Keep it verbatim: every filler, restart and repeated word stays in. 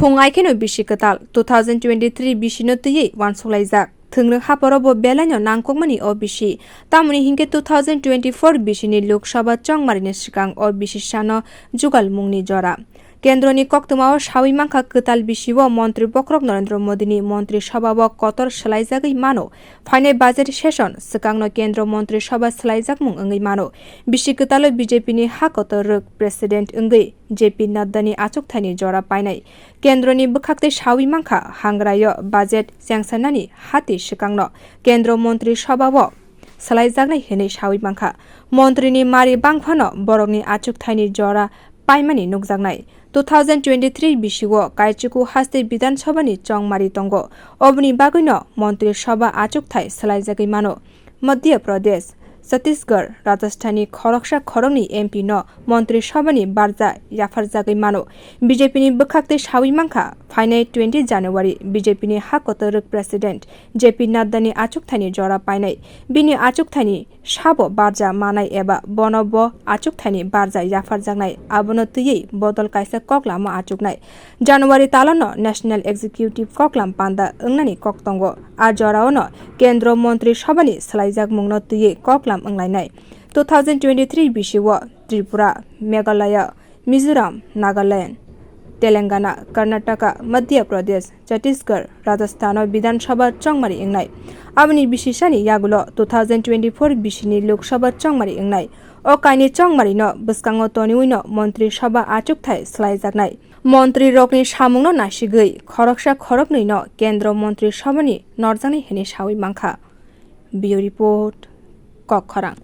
Phung ai kheno bisi kwtal two thousand twenty-three bisino twiwi uansuk laijak. Thwngno haporo bo belaino nangkukmani o bisi. Tamoni hinkhe two thousand twenty-four bisini Lok Sabha chongmarini swkang o bisi sano jugalmungni jora. Kendroni koktwmao sawi mankha kwtal bisio montri bokhorok Narendra Modini montri sabao kotor swlaijagwi mano. Phainai budget session swkangno kendro montri sabha swlaijakmung wngwi mano. Bisi kwtalo B J P ni ha kotor rwk president wngwi J P Nadda ni achukthaini jora painai. Kendroni bwkhaktwi sawi mankha, hangraio budget chengsanani hati swkangno kendro montri sabao swlaijaknai hwnwi sawi mankha. Montrini mari bangphano borokni achukthaini jora paimani nukjaknai. Two thousand twenty-three bisio Kaichuku haste Bidhan Sabhani chongmari tongo. Oboni bagwino Montri Sabha achukthai swlaijagwi mano. Madhya Pradesh, Chhattisgarh, Rajasthanni khoroksa khoroknwi M P no Montri Sabhani barja yapharjagwi mano. B J P ni bwkhaktwi sawi mankha, phainai twenty January B J P ni ha kotor rwk president J P Nadda ni achukthaini jora painai. Bini achukthaini sabo barja manai eba bono bo achukthaini barja yapharjaknai, abono twiwi bodol kaisa koklamo achuknai. January talano National Executive koklam panda wngnani kok tongo. A joraono Kendro Montri Sabhani swlaijakmungno twiwi koklam wnglainai. Two thousand twenty-three bisio Tripura, Meghalaya, Mizoram, Nagaland, Telangana, Karnataka, Madhya Pradesh, Chhattisgarh, Rajasthan o Bidhan Sabha chongmari wngnai. Aboni bisisani yagulo two thousand twenty-four bisini Lok Sabha chongmari wngnai. O kaini chongmarino bwskango toniwino Montri Sabha achukthai swlaijaknai. Montri rokni samungno nasigwi khoroksa khoroknwino Kendro Montri Sabhani norjaknai hwnwi sawi mankha. Bureau Report, Kokkhorang.